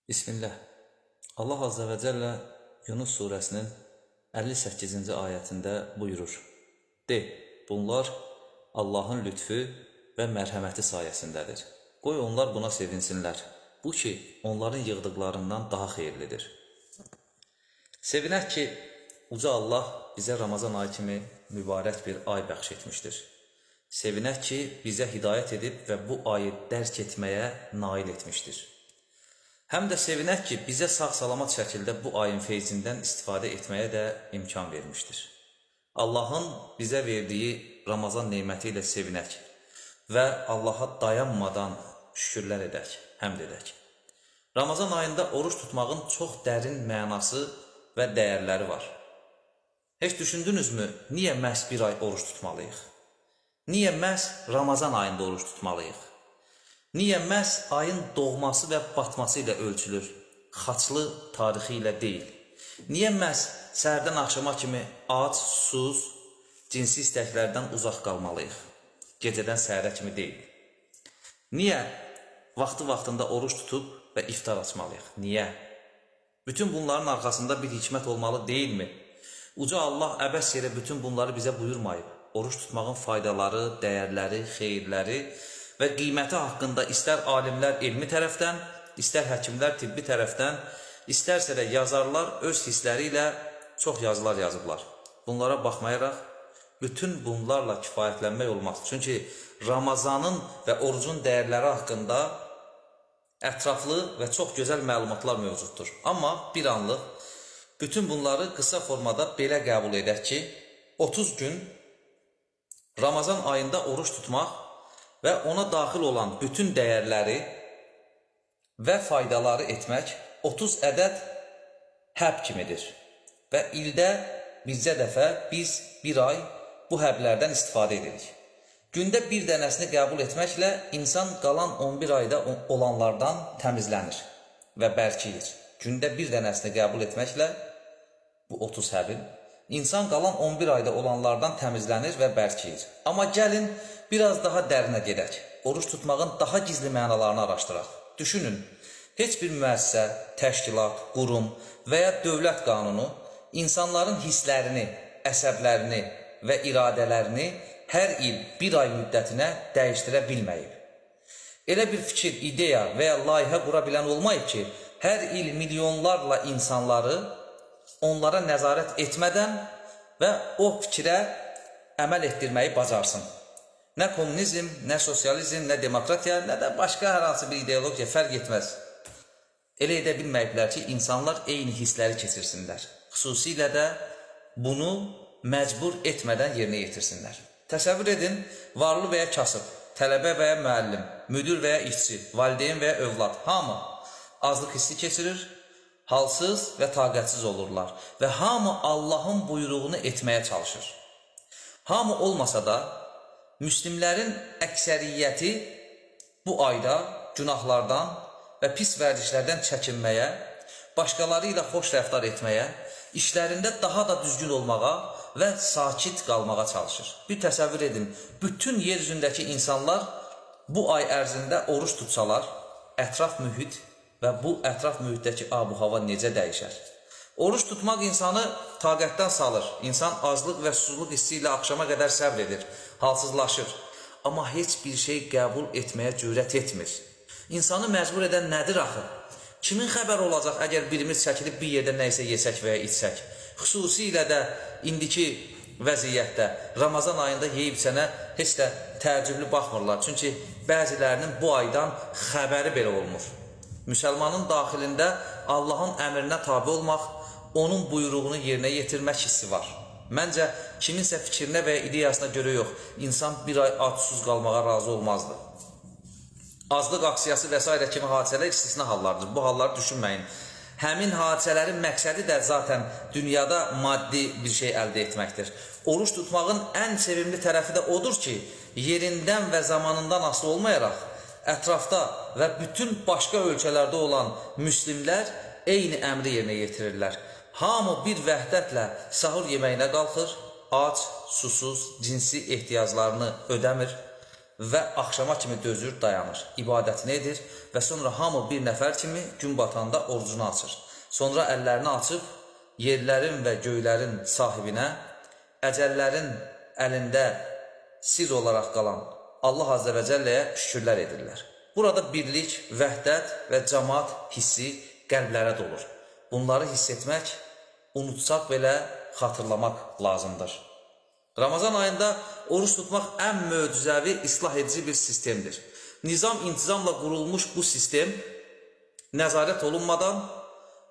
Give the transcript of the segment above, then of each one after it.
Bismillah. Allah Azze və Cəllə Yunus surəsinin 58-ci ayətində buyurur. De, bunlar Allahın lütfü və mərhəməti sayəsindədir. Qoy onlar buna sevinsinlər. Bu ki, onların yığdıqlarından daha xeyirlidir. Sevinək ki, Uca Allah bizə Ramazan ayı kimi mübarək bir ay bəxş etmişdir. Sevinək ki, bizə hidayət edib və bu ayı dərk etməyə nail etmişdir. Həm də sevinək ki, bizə sağ-salamat şəkildə bu ayın feyzindən istifadə etməyə də imkan vermişdir. Allahın bizə verdiyi Ramazan neməti ilə sevinək və Allaha dayanmadan şükürlər edək, həmd edək. Ramazan ayında oruc tutmağın çox dərin mənası və dəyərləri var. Heç düşündünüzmü, niyə məhz bir ay oruc tutmalıyıq? Niyə məhz Ramazan ayında oruc tutmalıyıq? Niyə məhz ayın doğması və batması ilə ölçülür, xaçlı tarixi ilə deyil? Niyə məhz səhərdən axşama kimi ac, susuz, cinsi istəklərdən uzaq qalmalıyıq? Gecədən səhərə kimi deyil. Niyə vaxtı-vaxtında oruc tutub və iftar açmalıyıq? Niyə? Bütün bunların arxasında bir hikmət olmalı deyilmi? Uca Allah əbəs yerə bütün bunları bizə buyurmayıb. Oruc tutmağın faydaları, dəyərləri, xeyirləri və qiyməti haqqında istər alimlər elmi tərəfdən, istər həkimlər tibbi tərəfdən, istərsə də yazarlar öz hissləri ilə çox yazılar yazıblar. Bunlara baxmayaraq bütün bunlarla kifayətlənmək olmaz. Çünki Ramazanın və orucun dəyərləri haqqında ətraflı və çox gözəl məlumatlar mövcuddur. Amma bir anlıq bütün bunları qısa formada belə qəbul edək ki, 30 gün Ramazan ayında oruç tutmaq və ona daxil olan bütün dəyərləri və faydaları etmək 30 ədəd həb kimidir. Və ildə bircə dəfə biz bir ay bu həblərdən istifadə edirik. Gündə bir dənəsini qəbul etməklə insan qalan 11 ayda olanlardan təmizlənir və bərkiyir. Gündə bir dənəsini qəbul etməklə bu 30 həbin insan qalan 11 ayda olanlardan təmizlənir və bərkiyir. Amma gəlin biraz daha dərinə gedək. Oruc tutmağın daha gizli mənalarını araşdıraq. Düşünün, heç bir müəssisə, təşkilat, qurum və ya dövlət qanunu insanların hisslərini, əsəblərini və iradələrini hər il bir ay müddətinə dəyişdirə bilməyib. Elə bir fikir, ideya və ya layihə qura bilən olmayıb ki, hər il milyonlarla insanları onlara nəzarət etmədən və o fikrə əməl etdirməyi bacarsın. Nə kommunizm, nə sosializm, nə demokratiya, nə də başqa hər hansı bir ideologiya fərq etməz. Elə edə bilməyiblər ki, insanlar eyni hissləri keçirsinlər. Xüsusilə də bunu məcbur etmədən yerinə yetirsinlər. Təsəvvür edin, varlı və ya kasıb, tələbə və ya müəllim, müdir və ya işçi, valideyn və ya övlad, hamı azlıq hissi keçirir, halsız və taqətsiz olurlar və hamı Allahın buyruğunu etməyə çalışır. Hamı olmasa da, müslimlərin əksəriyyəti bu ayda günahlardan və pis vərdişlərdən çəkinməyə, başqaları ilə xoş rəftar etməyə, işlərində daha da düzgün olmağa və sakit qalmağa çalışır. Bir təsəvvür edin, bütün yer üzündəki insanlar bu ay ərzində oruç tutsalar, ətraf mühit və bu ətraf mühitdəki ab-hava necə dəyişər? Oruc tutmaq insanı taqətdən salır. İnsan azlıq və susuzluq hissi ilə axşama qədər səbr edir, halsızlaşır. Amma heç bir şey qəbul etməyə cürət etmir. İnsanı məcbur edən nədir axı? Kimin xəbəri olacaq əgər birimiz çəkilib bir yerdə nə isə yesək və ya içsək? Xüsusilə də indiki vəziyyətdə Ramazan ayında yeyib içənə heç də təəccüblü baxmırlar. Çünki bəzilərinin bu aydan xəbəri belə olmur. Müsəlmanın daxilində Allahın əmrinə tabe olmaq, onun buyruğunu yerinə yetirmək hissi var. Məncə kiminsə fikrinə və ya ideyasına görə yox, insan bir ay ac-susuz qalmağa razı olmazdı. Azlıq aksiyası və s. kimi hadisələr istisna hallardır. Bu halları düşünməyin. Həmin hadisələrin məqsədi də zaten dünyada maddi bir şey əldə etməkdir. Oruç tutmağın ən sevimli tərəfi də odur ki, yerindən və zamanından asılı olmayaraq ətrafda və bütün başqa ölkələrdə olan müslimlər eyni əmri yerinə yetirirlər. Hamı bir vəhdətlə sahur yeməyinə qalxır, ac, susuz, cinsi ehtiyaclarını ödəmir. və axşama kimi dözür, dayanır, ibadətini edir və sonra hamı bir nəfər kimi gün batanda orucunu açır. Sonra əllərini açıb yerlərin və göylərin sahibinə, əcəllərin əlində sirr olaraq qalan Allah Azze və Cəlləyə şükürlər edirlər. Burada birlik, vəhdət və cəmaat hissi qəlblərə dolur. Bunları hiss etmək, unutsaq belə xatırlamaq lazımdır. Ramazan ayında oruç tutmaq ən möcüzəvi islah edici bir sistemdir. Nizam intizamla qurulmuş bu sistem nəzarət olunmadan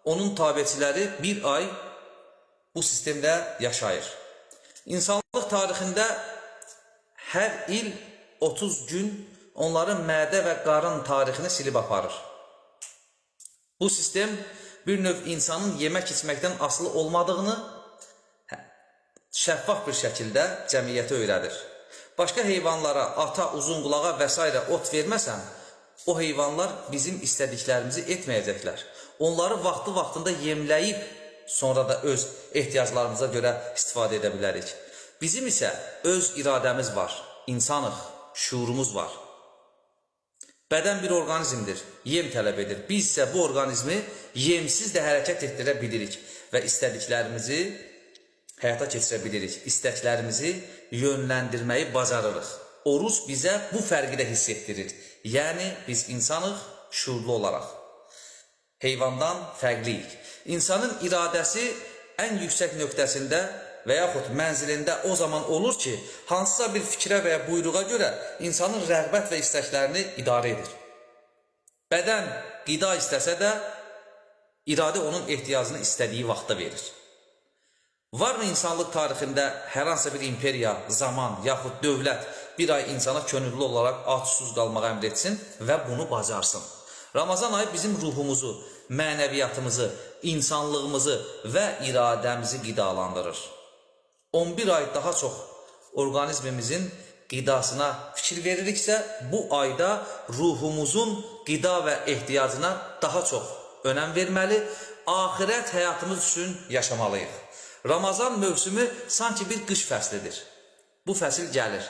onun tabeçiləri bir ay bu sistemdə yaşayır. İnsanlıq tarixində hər il 30 gün onların mədə və qarın tarixini silib aparır. Bu sistem bir növ insanın yemək içməkdən asılı olmadığını şəffaf bir şəkildə cəmiyyətə öyrədir. Başqa heyvanlara, ata, uzunqulağa və s. ot verməsən, o heyvanlar bizim istədiklərimizi etməyəcəklər. Onları vaxtı-vaxtında yemləyib, sonra da öz ehtiyaclarımıza görə istifadə edə bilərik. Bizim isə öz iradəmiz var, insanıq, şuurumuz var. Bədən bir orqanizmdir, yem tələb edir. Biz isə bu orqanizmi yemsiz də hərəkət etdirə bilirik və istədiklərimizi həyata keçirə bilirik. İstəklərimizi yönləndirməyi bacarırıq. Oruc bizə bu fərqi də hiss etdirir. Yəni biz insanıq şuurlu olaraq. Heyvandan fərqliyik. İnsanın iradəsi ən yüksək nöqtəsində və yaxud mənzilində o zaman olur ki, hansısa bir fikrə və ya buyruğa görə insanın rəğbət və istəklərini idarə edir. Bədən qida istəsə də, iradə onun ehtiyacını istədiyi vaxtda verir. Varmı insanlıq tarixində hər hansısa bir imperiya, zaman yaxud dövlət bir ay insana könüllü olaraq ac-susuz qalmağı əmr etsin və bunu bacarsın? Ramazan ayı bizim ruhumuzu, mənəviyyatımızı, insanlığımızı və iradəmizi qidalandırır. 11 ay daha çox orqanizmimizin qidasına fikir veririksə, bu ayda ruhumuzun qida və ehtiyacına daha çox önəm verməli, axirət həyatımız üçün yaşamalıyıq. Ramazan mövsümü sanki bir qış fəslidir. Bu fəsil gəlir.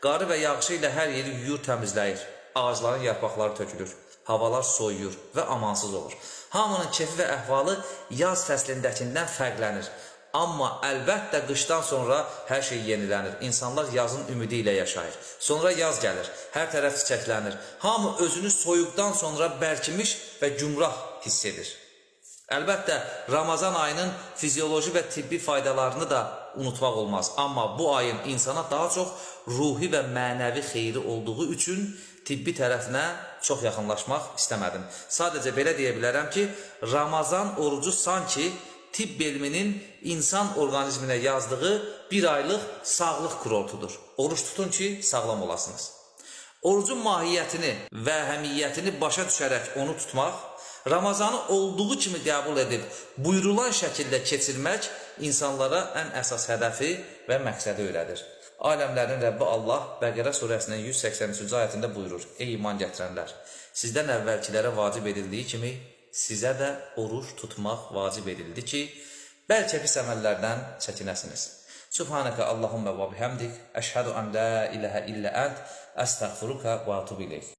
Qarı və yağışı ilə hər yeri yuyur, təmizləyir. Ağacların yarpaqları tökülür. Havalar soyuyur və amansız olur. Hamının kefi və əhvalı yaz fəslindəkindən fərqlənir. Amma əlbəttə qışdan sonra hər şey yenilənir. İnsanlar yazın ümidi ilə yaşayır. Sonra yaz gəlir. Hər tərəf çiçəklənir. Hamı özünü soyuqdan sonra bərkimiş və gümrah hiss edir. Əlbəttə, Ramazan ayının fizioloji və tibbi faydalarını da unutmaq olmaz. Amma bu ayın insana daha çox ruhi və mənəvi xeyri olduğu üçün tibbi tərəfinə çox yaxınlaşmaq istəmədim. Sadəcə belə deyə bilərəm ki, Ramazan orucu sanki tibb elminin insan orqanizminə yazdığı bir aylıq sağlıq kurortudur. Oruç tutun ki, sağlam olasınız. Orucun mahiyyətini və əhəmiyyətini başa düşərək onu tutmaq, Ramazanı olduğu kimi qəbul edib buyurulan şəkildə keçirmək insanlara ən əsas hədəfi və məqsədi öyrədir. Aləmlərin Rəbbi Allah Bəqərə surəsinin 183-cü ayətində buyurur: Ey iman gətirənlər, sizdən əvvəlkilərə vacib edildiyi kimi sizə də oruc tutmaq vacib edildi ki, bəlkə pis əməllərdən çəkinəsiniz. Subhanəkə Allahumma və bihamdik, əşhədu ən la ilahə illə ənt, əstəğfiruka və atubu ileyk.